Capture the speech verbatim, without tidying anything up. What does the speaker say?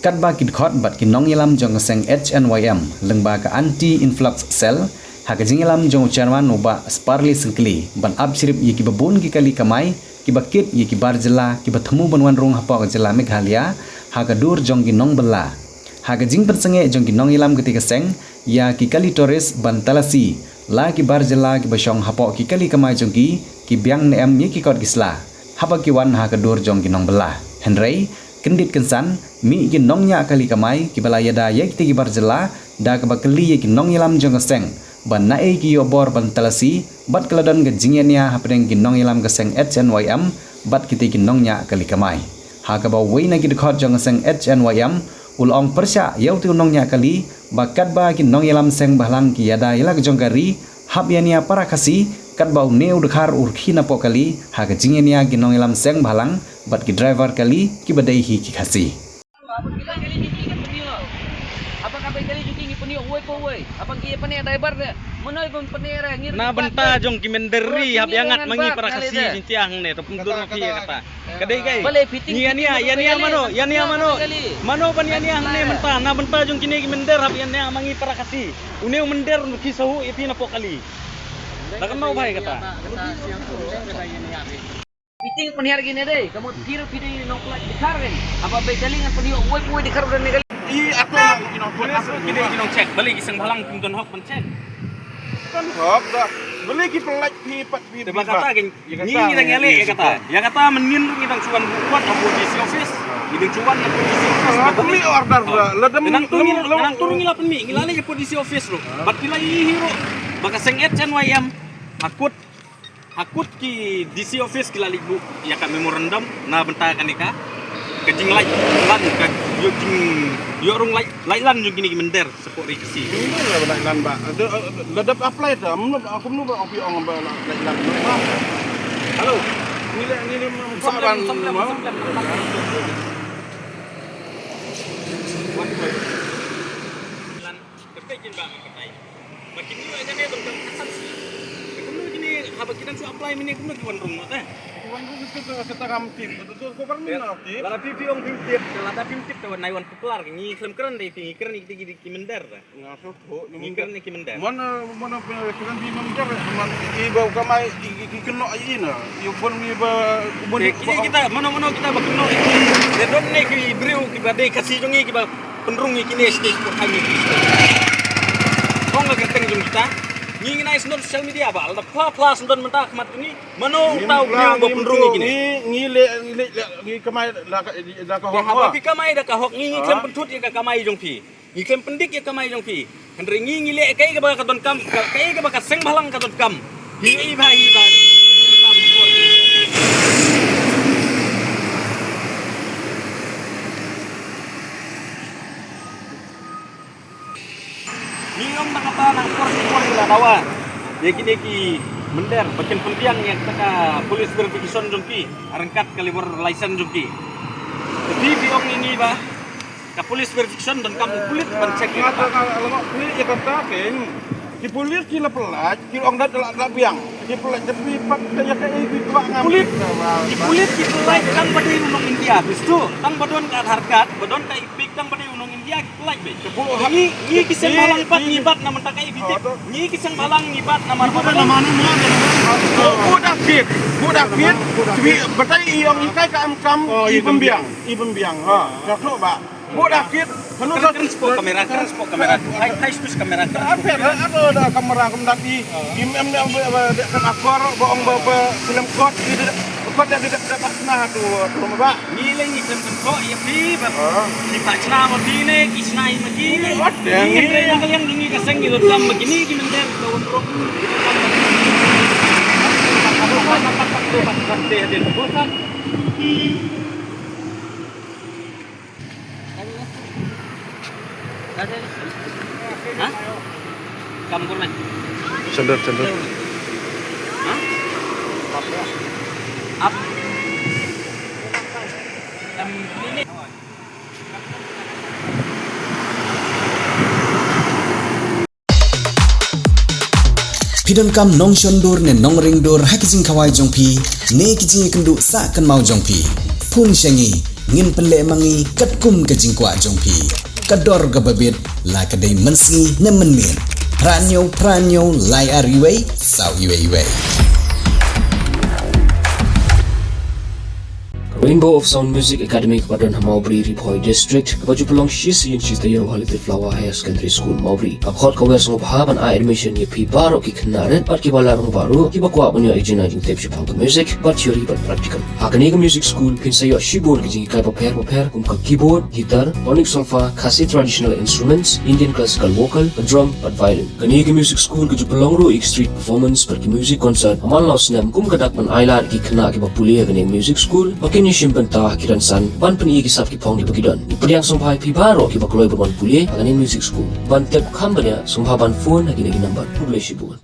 Katba ki dkhot bad ki nongïalam jong ka seng H N Y M lyngba ka Anti Influx Cell, ha ka jingïalam jong u chairman u Bah Sparly Syngkli, ban ap shrip ïa kiba bun ki kali kamai kiba kit ïa ki bar jylla kiba thmu ban wan rung hapoh ka jylla Meghalaya, ha ka dur jong ki nongbylla. Ha ka jingpynsangeh jong ki nongïalam katei ka seng ïa ki kali tourist ban talasi la ki bar jylla kiba shong hapoh ki kali kamai jong ki, ki biang ne em ïa ki kot ki sla haba ki wan ha ka dur jong ki nongbylla. Hynrei kyndit kynsan, mih ki nongñiah kali kamai kiba la ïada ïa kitei ki bar jylla da kaba kylli ïa ki nongïalam jong ka seng ba naei ki ïoh bor ban talasi, bad ka la don ka jingïania hapdeng ki nongïalam ka seng H N Y M bad kitei ki nongñiah kali kamai. Ha kaba uwei na ki dkhot jong ka seng H N Y M u la ong pyrshah ïa utei u nongñiah kali ba katba ki nongïalam seng bhalang ki ïada ïa la ka jong ka ri hap ïania para Khasi, katba une u dkhar u rkhie napoh kali ha ka jingïania ki nongïalam seng bhalang bad ki driver kali kiba dei hi ki Khasi. Abang kita kali jong ki ngi pynïoh, abang abang kali jong ki ngi pynïoh uwei pa uwei. Abang ki ïa pynïoh driver de. Mano ban pynïoh re, ngi Na bynta jong ki mynder ri hap ïa ngat ma ngi para Khasi jingtiah hangne to pyndur phi ïa kata. Ka dei kai. Balei fitting Ngi ïania, ïania mano, ïania mano. Mano ban ïania hangne mynta, na bynta jong kine ki mynder hap ïania ma ngi para Khasi. Une u mynder u ki sahu ïa phi napoh kali. Da kano bhai kata. Fitting pynhiar kine dei, ka mut phi ruh phi dei nongpynlait dkhar kan. Haba bei kali ngan pynïoh uwei pa uwei dkhar u don ne kali. I ato na ki nongpynlait. Ki dei ki nongcheck, balei ki seng bhalang kim don hok ban check. Don hok da. Balei ki pynlait phi pat phi. Te ba kata kan, ngi ngi dang ïaleh ïa kata. Ïa kata mynnin ruh ngi dang shu wan buh kot hapoh D C office. Ngi dang shu wan hapoh D C office. Nang tu ngi la pynmih, ngi la leh hapoh D C office ruh. Bad ki la ïohi ruh ba ka seng H N Y M ha kut Ha kut ki D C office ki la leit buh ïa ka memorandum na bynta kane ka, ka jinglait lan, ka ïoh jing, ïoh rung lait, lait lan jong kine ki mynder shapoh ri Khasi. Kumno la lait lan ba? Lada, lada apply ta, kumno ba, kumno ba ong phi ong ba lait lan ba? Hello. Ni le, ni le, Samlem, samlem, samlem. Wan, wan. Kyrpad kin ba ngan batai. Ba kine ïa kane donkam khatsan shi. Kumno kine haba ki dang shu apply mynne kumno ki wan rung noh te. Ki wan rung shi te, te, te kam tip. Te, te, ko kar mynne tip. Lada phi phi ong phim tip, lada phim tip te wan nai wan puklar ngi khlem kren dei phi ngi kren ïa ki, ki, ki mynder te. Nga shu tho, ngi kren ïa ki mynder. Mon, mon, kren phi mynder, mon, i ba kamai, i, i, i kynnoh i na. I bun ngi ba, bun ngi ba. Te kine kita, mano, mano kita ba kynnoh ïa ki. Te don ne ki briew kiba dei Khasi jong ngi kiba pynrung ïa kine stage ko thaiñ ïa ki stage. Ong ka kyrteng jong kita. Ngi ngi nai snoh social media ba lada phla phla snoh mynta khmat ni. Mano uta u briew ba pynrung ïa kine. Ngi ngi le ngi le ngi kamai da ka da ka hok. Haba phi kamai da ka hok ngi ngi khlem pynthut ïa ka kamai jong phi. Ngi khlem pyndik ïa ka kamai jong phi. Hynrei ngi ngi leh kaei kaba ka donkam, kaei kaba ka seng bhalang ka donkam. Hi i bha hi bha. Ngi ong na kata na por por la dawa. Ïa kine ki mynder ba kin pynbiang ïa kata ka police verification jong ki. Ryngkat ka labour license jong ki. Te phi phi ong ïa ngi ba ka police verification donkam u pulit ban check ïa kata. Nga ta ka lama pulit ïa kata ken. Ki pulit ki la pynlait, ki ong da la biang. Ki pynlait da phi pat ka ïa ka A P pat ngam. Pulit. Ki pulit ki pynlait tang ba dei u nong India. Bistu tang ba don ka Aadhaar card, ba don ka EPIC tang ba dei u nong India ki pynlait beit. Ngi ngi ki seng bhalang pat ngi bat na mynta ka A P tik. Ngi ki seng bhalang ngi bat na mar. Buh da fit, buh da fit. Batai i ong i kai ka am kam i pynbiang, i pynbiang. Ha, ka khlok ba. Buh da kit, hanu da kren spok kamera, kren spok kamera. Hai, hai spok kamera, kren spok kamera. Apa da kamera kum da ki, im em da ba da kan akor ba ong ba ba film kot di da kot da da da na tu tu ba. Ngi le ngi kren ko ïa phi ba. Ki pa chna ma phi ne ki chna ma ki ne. Ngi re na ka liang ngi ka seng ngi dot kam ma ki ni ki mynder ka won rok. Ha? Kam kurang. Sendal, sendal. Ha? Ap. Kam ini. Phi donkam nongshon dur ne nongring dur ha ki jingkhawai jong phi ne ki jingïakynduh sah kynmaw jong phi. Phone sha ngi Ngin pynleh ma ngi katkum ka jingkwah jong phi. Ka dor kaba bit, la ka dei mynsngi ne mynmiet. Phra hynñiew phra hynñiew lai ar wei saw wei wei. Rainbow of Sound Music Academy kaba don ha Mawbri, Ri Bhoi District, kaba ju pynlong shi sien shi taïew ha Little Flower Higher Secondary School, Mawbri, ka khot ka wer sngewbha ban ai admission ïa phi baroh ki khynnah rit bad kiba la rangbah ruh, kiba kwah ban ïoh ïa ka jingtip shaphang ka music, bad theory bad practical. Ha kane ka music school phin sa ïoh shibun ki jinghikai bapher bapher kum ka keyboard, guitar, tonic solfa, Khasi traditional instruments, Indian classical vocal, ka drum bad violin. Kane ka music school ka ju pynlong ruh ïa ki street performance bad ki music concert ha man la u snem, kum ka dak ban ailad ïa ki khynnah kiba pule ha kane ka music school ba kin ïashim bynta ha ki rynsan ban pyni ïa ki sap ki phong kiba ki don. Ngi pdiang sngewbha ïa phi baroh kiba kloi ban wan pule ha kane ka music school. Ban tip kham bniah sngewbha ban phone ha kine ki number. Khublei shibun.